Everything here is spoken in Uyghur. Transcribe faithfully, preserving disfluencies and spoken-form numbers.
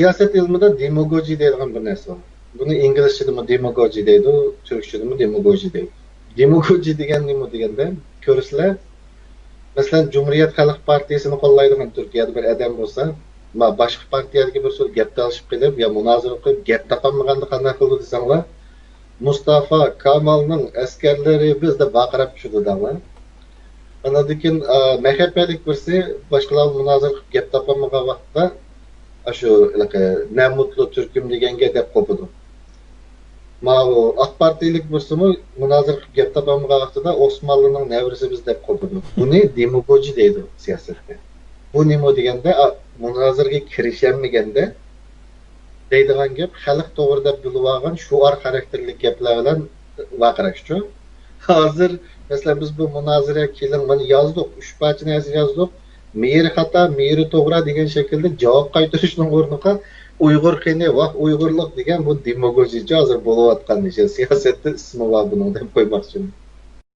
سىياسەت ئىلمىدا دېموگوگىيە دەيدىغان بىر نەرسە بار. بۇنى ئىنگلىزچىدىمۇ دېموگوگىيە دەيدۇ، تۈركچىدىمۇ دېموگوگىيە دەيدۇ. دېموگوگىيە دېگەن نېمە دېگەندە، كۆرىسىلەر، مەسىلەن، جۇمھۇرىيەت خەلق پارتىيىسىنى قوللايدىغان تۈركىيەدە بىر ئادەم بولسا، ما باشقا پارتىيەدىكى بىر سۆز گەپ تالىشىپ قېلىپ يا مۇنازىرە قىلىپ گەپ تاپالمىغاندا قانداق قىلىدۇ دېسەڭلار، مۇستافا كامالنىڭ ئەسكەرلىرى بىز دەپ ۋارقىراپ چۈشىدۇ دەڭلار. ئاندىن كېيىن، ئا، مەھەببەتلىك بىرسى باشقىلار بىلەن مۇنازىرە قىلىپ گەپ تاپالمىغان ۋاقىتتا، ئاشۇ ھېلىقى نە مۇتلۇ تۈركۈم دېگەنگە دەپ قوپىدۇ. ماۋۇ ئاق پارتىيىلىك بىرسىمۇ مۇنازىرە قىلىپ گەپ تاپالمىغان ۋاقتىدا ئوسمانلىنىڭ نەۋرىسى بىز دەپ قوپىدۇ. بۇنى دېموگوگىيە دەيدۇ سىياسەتتە. بۇ نېمە دېگەندە، ئا، مۇنازىرىگە كىرىشەلمىگەندە دەيدىغان گەپ خەلق توغرا دەپ بىلىۋالغان شوئار خاراكتېرلىك گەپلەر بىلەن ۋارقىراشچۇ. ھازىر، مەسىلەن، بىز بۇ مۇنازىرە كېلىڭ، مانا يازدۇق، ئۈچ پارچە نەرسە يازدۇق، مېيىر خاتا، مېيىر توغرا دېگەن شەكىلدە جاۋاب قايتۇرۇشنىڭ ئورنىغا ئۇيغۇر قېنى، ۋاھ ئۇيغۇرلۇق دېگەن بۇ دېموگوگىيىچە ھازىر بولۇۋاتقان ئىش. سىياسەتتە ئىسمى بار بۇنىڭ دەپ قويماقچىمەن.